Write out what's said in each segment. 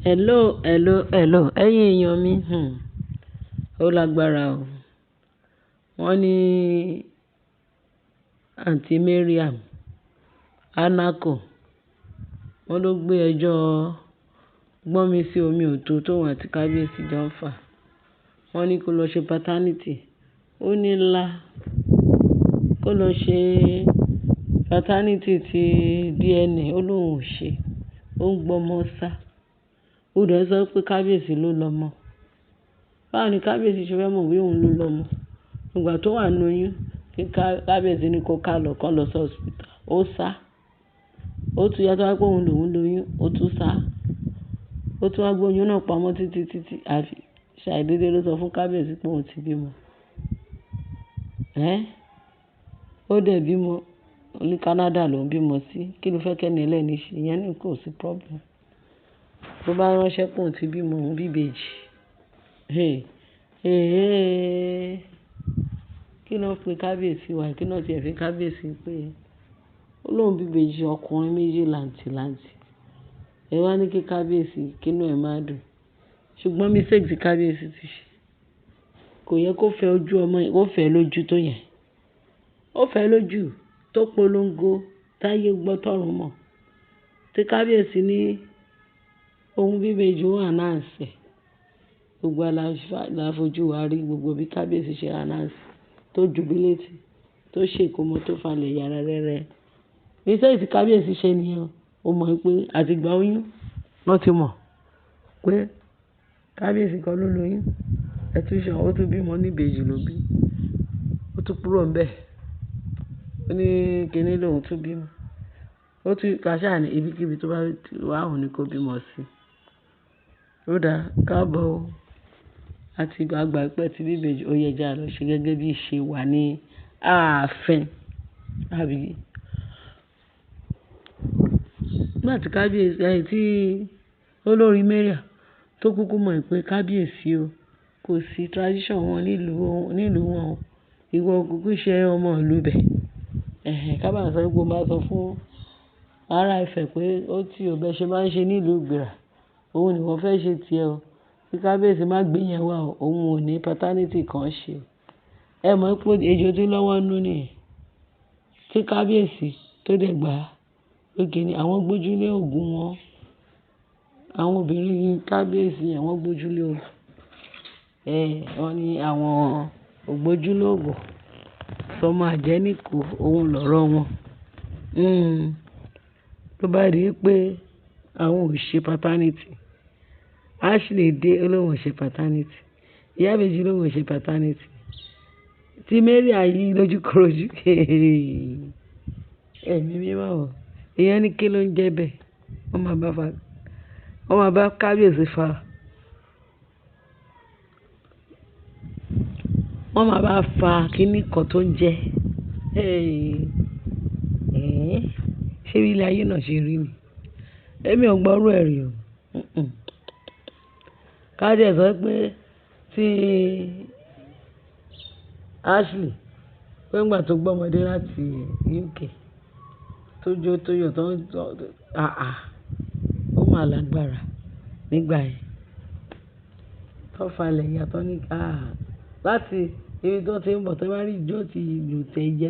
Hello, hello, hello. Ẹ̀yin èèyàn mi, ó lágbára o. Wọ́n ní Aunty Mariam Anako, wọ́n ló gbé ẹjọ́ gbọ́nmi sí omi òtó tóun àti kábíyèsí jọ ń fà. Wọ́n ní kó lọ ṣe paternity. Ó ní lá, kó lọ ṣe paternity ti DNA, ó lóun ò ṣe. Ó ń gbọ́mọ sá. Ó dẹ̀ sọ pé kábíyèsí ló lọmọ. Báwo ni kábíyèsí ṣe fẹ́ mọ̀ wí òun ló lọmọ? Ìgbà tó wà nínú oyún, kí kábíyèsí ní kó ká lọ, kó lọ sí hospital. Ó sá. Ó tún yá tó bá pé òun lòún lóyún, ó tún sá. Ó tún wá gbé oyún náà pamọ́ títí, títí, àfi ṣàìdédé ló sọ fún kábíyèsí pé òun ti bímọ. Ẹ́! Ó dẹ̀ bímọ. Ó ní Canada ló ń bímọ sí. Kí ló fẹ́ kẹ́ni ẹlẹ́ni ṣe? Ìyẹn ní kò sí problem. Tó bá ránṣẹ́ pé òun ti bímọ, òun bí ìbejì. Hey! Hey! Kí ló ń pe kábíyèsí wa? Kí ló ti ẹ fi kábíyèsí pé ó lóun bí ìbejì ọkùnrin méjì làǹtìlanti. Ẹ wá ní kí kábíyèsí kí inú ẹ̀ máa dùn. Ṣùgbọ́n mistake tí kábíyèsí ti ṣe. Kò yẹ kó fẹ́ ojú ọmọ yẹn, kó fẹ́ lójú tó yẹn. Ó fẹ́ lójú tó polongo táyé gbọ́ tọ̀run mọ̀. Tí kábíyèsí ní ohun bí ìbejì ó announce ẹ̀. Gbogbo wa la fojú wa rí gbogbo bí kábíyèsí ṣe announce, tó jubilate, tó ṣe ìkómọ tó falẹ̀ yàrá rẹ́rẹ́. Mistake tí kábíyèsí ṣe nìyẹn. Ó mọ̀ pé àti ìgbà oyún, wọ́n ti mọ̀ pé kábíyèsí kan ló lóyún. Ẹ tún ṣe, ó tún bímọ ní ìbejì ló bí. Ó tún kúrò níbẹ̀. Ó ní kíní lòun tún bímọ. Ó tún kaṣá ní ibikíbi tó bá wà òun ní kó bímọ sí. Ó dáa, káàbọ̀ o. Àti àgbà pé tí bí ìbejì ó yẹ já lọ ṣe gẹ́gẹ́ bí ìṣe wà ní ààfin. Àbí? Nígbà tí kábíyèsí, ẹ tí olórí Mariam tó kúkú mọ̀ pé kábíyèsí o, kò sí tradition wọn nílùú, nílùú wọn o. Ìwọ kúkú ṣe ọmọ ìlú bẹ̀. Ẹ̀hẹn, ká bá sọ pé ó máa sọ fún ará Ifẹ̀ pé ó tí ò bẹ́ ṣe máa ń ṣe nílùú Ìgbìrà. Òun ni wọ́n fẹ́ ṣe tiẹ o. Kí kábíyèsí má gbé yẹn wá o. Òun ò ní paternity kan ṣe. Ẹ mọ̀ pé ejò tí lọ́wọ́ nú ni. Tí kábíyèsí tó dẹ̀ gbà pé kíni àwọn gbójúlé ògún wọn. Àwọn obìnrin kábíyèsí àwọn gbójúlé ògún. Ẹ̀, wọ́n ní àwọn ògbójúlé ògún. Sọmọ àjẹ́níkò, òun lọ̀rọ̀ wọn. Tó bá rí pé àwọn ò ṣe paternity. Ashley dé, ó lóun ò ṣe paternity. Ìyá ìbejì lóun ò ṣe paternity. Tí Mariam yìí lójúkorojú. Ẹ̀mí mímọ́ o. Ìyẹn ní kí ló ń jẹ bẹ́ẹ̀. Wọ́n máa bá fa, wọ́n máa bá kábíyèsí fa. Wọ́n máa bá fa kíní kan tó ń jẹ. Hey! Ẹ̀, ṣé bí ilé ayé náà ṣe rí ni? Èmi ò gbọ́ rú ẹ rí o. Ká dẹ̀ sọ pé tí Ashley, pé nígbà tó gbọ́ ọmọdé láti UK, tó jó tó yọ̀ tó ń tọ́, àà, ó máa lágbára nígbà yẹn. Tó falẹ̀ yà tó ní ká, láti ibi tó ti ń bọ̀ tó bá rí ijó tí ìlú tẹ jẹ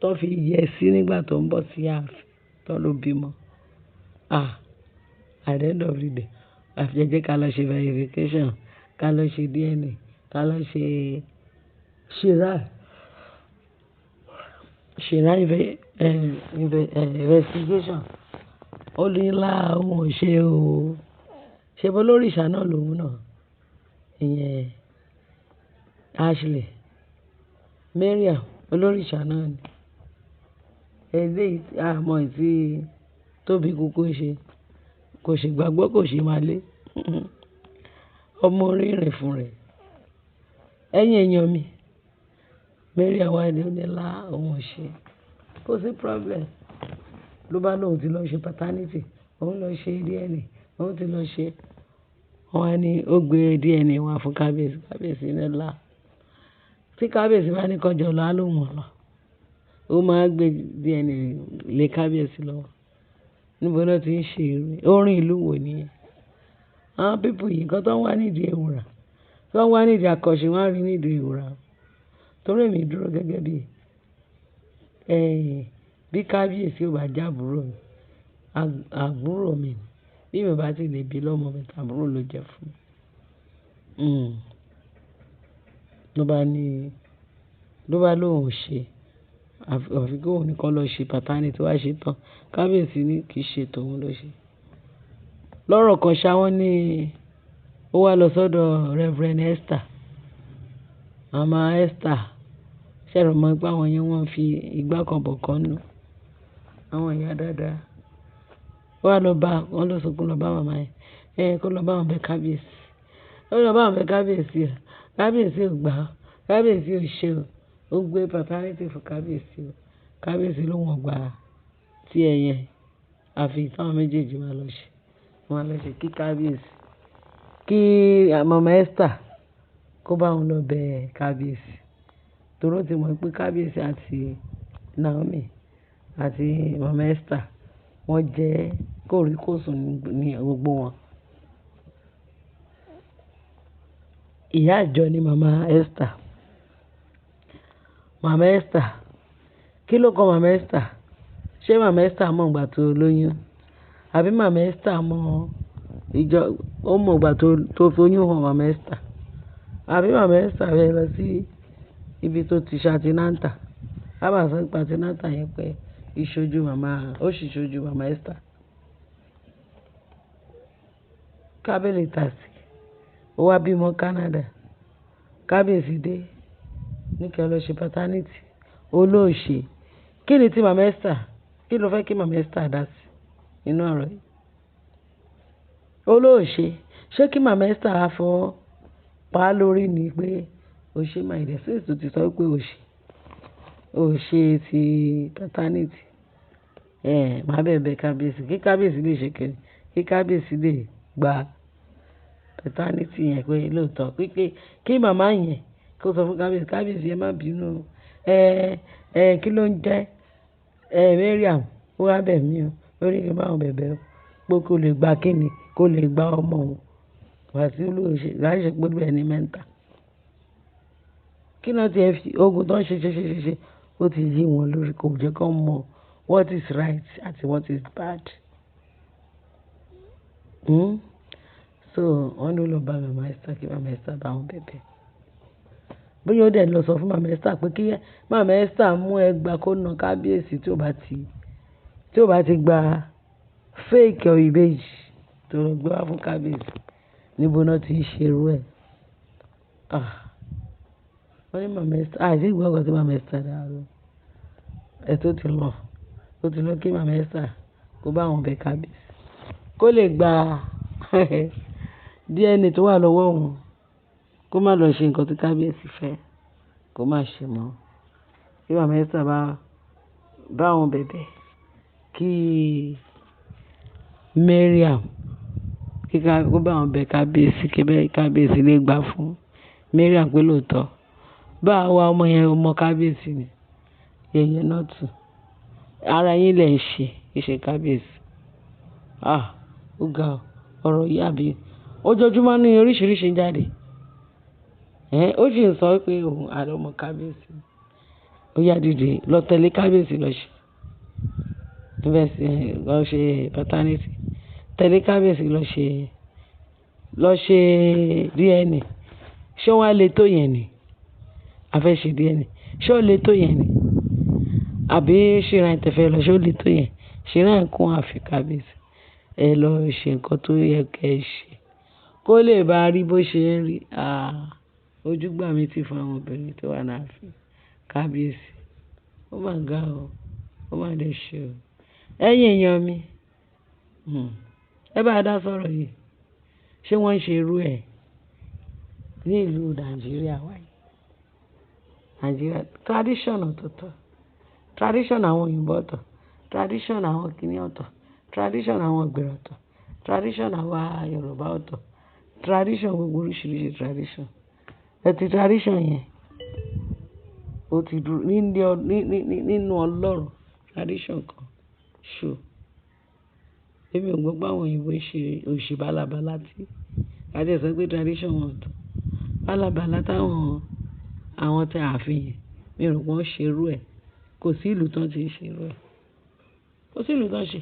tó fi yẹ sí nígbà tó ń bọ̀ sí ààfin tó ló bímọ. Ah! At the end of the day, àfi ẹ jẹ́ ká lọ ṣe verification, ká lọ ṣe DNA, ká lọ ṣe ṣìrá, ṣìrá investigation. Ó ní lá, òun ò ṣe o. Ṣé bó lóríṣà náà lòun náà? Ìyẹn Ashley. Mariam olóríṣà náà ni. Eléyìí tí a mọ̀ tí Tóbi kúkú ń ṣe. Kò ṣe gbàgbọ́, kò ṣe máa lé. Ọmọ orí rìn fún rẹ̀. Ẹ̀yin èèyàn mi, Mariam wá ní ó ní lá, òun ò ṣe. Kò sí problem. Ló bá lóun ti lọ ṣe paternity, òun lọ ṣe DNA, òun ti lọ ṣe. Wọ́n wá ní ó gbé DNA wá fún kábíyèsí. Kábíyèsí ní lá. Tí kábíyèsí bá ní kọjọ lọ, á lóun ò lọ. Ó máa gbé DNA lé kábíyèsí lọ́wọ́. Níbo ni wọ́n ti ń ṣe irú? Orin ìlú wo nìyẹn? Àwọn people yìí, nǹkan tó ń wá nídìí ewùrà, tó ń wá nídìí akọ́ṣẹ́, wọ́n á rí nídìí ewùrà. Torí èmi dúró gẹ́gẹ́ bí, bí kábíyèsí ò bá jẹ́ àbúrò mi, àbúrò mi ni. Bí mi ò bá ti lè bí lọ́mọ mi, àbúrò ló jẹ́ fún mi. Ló bá ní, ló bá lóhùn ṣe, àfi kí òun nìkan lọ ṣe paternity wá ṣe tán. Kábíyèsí ní kì í ṣe tòun ló ṣe. Lọ́rọ̀ kan ṣá wọ́n ní ó wá lọ sọ́dọ̀ Reverend Esther. Mama Esther. Ṣé ẹ mọ̀ pé àwọn yẹn wọ́n ń fi igbá kan bọ̀ kan nù? Àwọn ìyá dáadáa. Ó wá lọ bá, wọ́n lọ sọkún lọ bá màmá yẹn. Ẹ kó lọ bá wọn bẹ kábíyèsí. Ó lọ bá wọn bẹ kábíyèsí o. Kábíyèsí ò gbà ó. Kábíyèsí ò ṣe o. Ó gbé paternity fún kábíyèsí o. Kábíyèsí ló wọ́n gbà tí ẹ yẹn. Àfi tí àwọn méjèèjì máa lọ ṣe. Wọ́n á lọ ṣe kí kábíyèsí, kí Mama Esther kó bá wọn lọ bẹ kábíyèsí. Torí ó ti mọ̀ pé kábíyèsí àti Naomi àti Mama Esther wọ́n jẹ́ kòríkòsùn ní gbogbo wọn. Ìyá ìjọ ni Mama Esther. Mama Esther. Kí ló kan Mama Esther? Ṣé Mama Esther mọ̀ ìgbà tó lóyún? Àbí Mama Esther mọ̀ ìjọ, ó mọ̀ ìgbà tó foyún hàn Mama Esther? Àbí Mama Esther fẹ́ lọ sí ibi tó ti ṣe antenatal? A máa sọ pé antenatal yẹn pé ìṣojú màmá, ó sì ṣojú Mama Esther. Kábílì tàsí. Ó wá bímọ Canada. Kábíyèsí dé. Ní kí ẹ lọ ṣe paternity. Ó ló ṣe. Kí ni tí Mama Esther? Kí ló fẹ́ kí Mama Esther dá sí nínú ọ̀rọ̀ yìí? Ó ló ṣe. Ṣé kí Mama Esther á fọ́ pa lórí ni pé o ṣe my dear? Since tó ti sọ pé o ṣe, o ṣe ti paternity. Màá bẹ̀ bẹ kábíyèsí. Kí kábíyèsí lè ṣe kíni? Kí kábíyèsí lè gba paternity yẹn pé lóòótọ́. Pé kí màmá yẹn kó sọ fún kábíyèsí, kábíyèsí ẹ má bínú o. Kí ló ń jẹ́? Mariam ó wá bẹ̀ mí o. Ó ní kí n bá òun bẹ̀bẹ̀ o. Pé kó lè gba kíni? Kó lè gba ọmọ òun. Wá sí olóòṣè, láì ṣe pé ó ní mẹ́ńtà. Kí náà tí ẹ fi ogun tó ń ṣe ṣe ṣe ṣe ṣe, ó ti yí wọn lórí, kò jẹ́ kí wọ́n mọ̀ what is right àti what is bad. So wọ́n ní ó lọ bá Mama Esther kí Mama Esther bá wọn bẹ̀bẹ̀. Bóyá ó dẹ̀ lọ sọ fún Mama Esther pé kí Mama Esther mú ẹgba kó na kábíyèsí tí ó bá ti gba fake ìbejì tó lọ gbé wá fún kábíyèsí. Níbo náà tí ń ṣe irú ẹ? Ah! Wọ́n ní Mama Esther, àìsí ìgbọ́ nǹkan tí Mama Esther dá lọ. Ẹ tó ti lọ, ó ti lọ kí Mama Esther kó bá wọn bẹ kábíyèsí. Kó lè gba DNA tó wà lọ́wọ́ òun. Kó má lọ ṣe nǹkan tí kábíyèsí fẹ́. Kó má ṣe mọ́. Kí Mama Esther bá wọn bẹ̀bẹ̀. Kí Mariam, kí kó bá wọn bẹ kábíyèsí, kí kábíyèsí lè gbà fún Mariam pé lóòótọ́. Bá wa ọmọ yẹn, ọmọ kábíyèsí ni. Yẹyẹ náà tù. Ara yín lẹ̀ ń ṣe, kì í ṣe kábíyèsí. Ah! Ó ga ọ. Ọ̀rọ̀ yìí àbí ojoojúmọ́ ní oríṣiríṣi ń jáde. Ó sì ń sọ pé òun àlọ́ ọmọ kábíyèsí. Ó yá dìde lọ tẹ̀lé kábíyèsí lọ ṣe. Lọ ṣe paternity. Tẹ̀lé kábíyèsí lọ ṣe DNA. Ṣé wọ́n á lè tó yẹn ni? A fẹ́ ṣe DNA. Ṣé ó lè tó yẹn ni? Àbí shrine tẹ fẹ́ lọ, ṣé ó lè tó yẹn? Shrine kún ààfin kábíyèsí. Ẹ lọ ṣe nǹkan tó yẹ kí ẹ ṣe. Kó lè bá rí bó ṣe ń rí. Ah! Ojú gbà mí ti fún àwọn obìnrin tó wà ní ààfin kábíyèsí. Ó máa ga o. Ó máa lè ṣe o. Ẹ̀yin èèyàn mi. Ẹ bá dá sọ̀rọ̀ yìí. Ṣé wọ́n ń ṣe irú ẹ̀ ní ìlú Nàìjíríà wa yìí? Nàìjíríà tradition ọ̀tọ̀ọ̀tọ̀. Tradition àwọn òyìnbó ọ̀tọ̀. Tradition àwọn kìnì ọ̀tọ̀. Tradition àwọn ìgbèrò ọ̀tọ̀. Tradition àwa Yorùbá ọ̀tọ̀. Tradition gbogbo oríṣiríṣi tradition. Ẹ ti tradition yẹn, ó ti dúró ní, ní, ní, nínú Ọlọ́run tradition kan ṣo. Èmi ò gbọ́ pé àwọn òyìnbó ń ṣe òṣì bálabàla tí ká tí ẹ sọ pé tradition wọn ọ̀tọ̀. Bálabàla táwọn àwọn tí ààfin yẹn, mi ò rò pé wọ́n ṣe irú ẹ̀. Kò sí ìlú tán tí ń ṣe irú ẹ̀. Kò sí ìlú tán ṣe.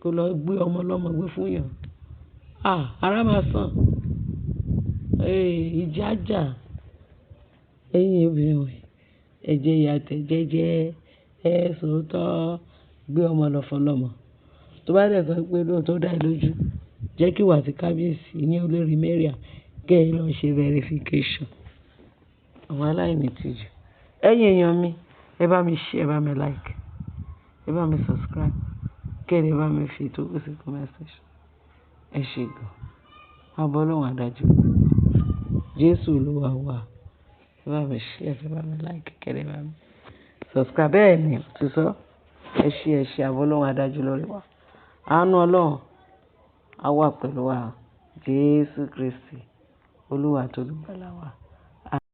Kó lọ gbé ọmọ lọ́mọ gbé fún èèyàn. Ah! Ara máa sàn. Eh! Ìjà jà. Ẹ̀yin obìnrin wọ̀nyí, ẹ jẹ́ ìyá tẹ jẹ́jẹ́, ẹ sòótọ́, gbé ọmọ lọ fún ọlọ́mọ. Tó bá dẹ̀ sọ pé lóòótọ́ ó dá ẹ lójú, jẹ́ kí ìwọ àti kábíyèsí ní olórí Mariam kí ẹ lọ ṣe verification. Àwọn aláìní tìjú. Ẹ̀yin èèyàn mi, ẹ bá mi share, ẹ bá mi like, ẹ bá mi subscribe, kí ẹ lè bá mi fi ìtókù sí comment section. Ẹ ṣé gan. Ààbò Ọlọ́run á dájú. Jésù Olúwa wa. Ẹ bá mi share, ẹ bá mi like, kí ẹ lè bá mi subscribe. Bẹ́ẹ̀ ni, mo ti sọ. Ẹ ṣé, ẹ ṣé, ààbò Ọlọ́run á dájú lórí wa. Àánú Ọlọ́run á wà pẹ̀lú wa. Jésù Kristi, Olúwa àti olùgbàlà wa.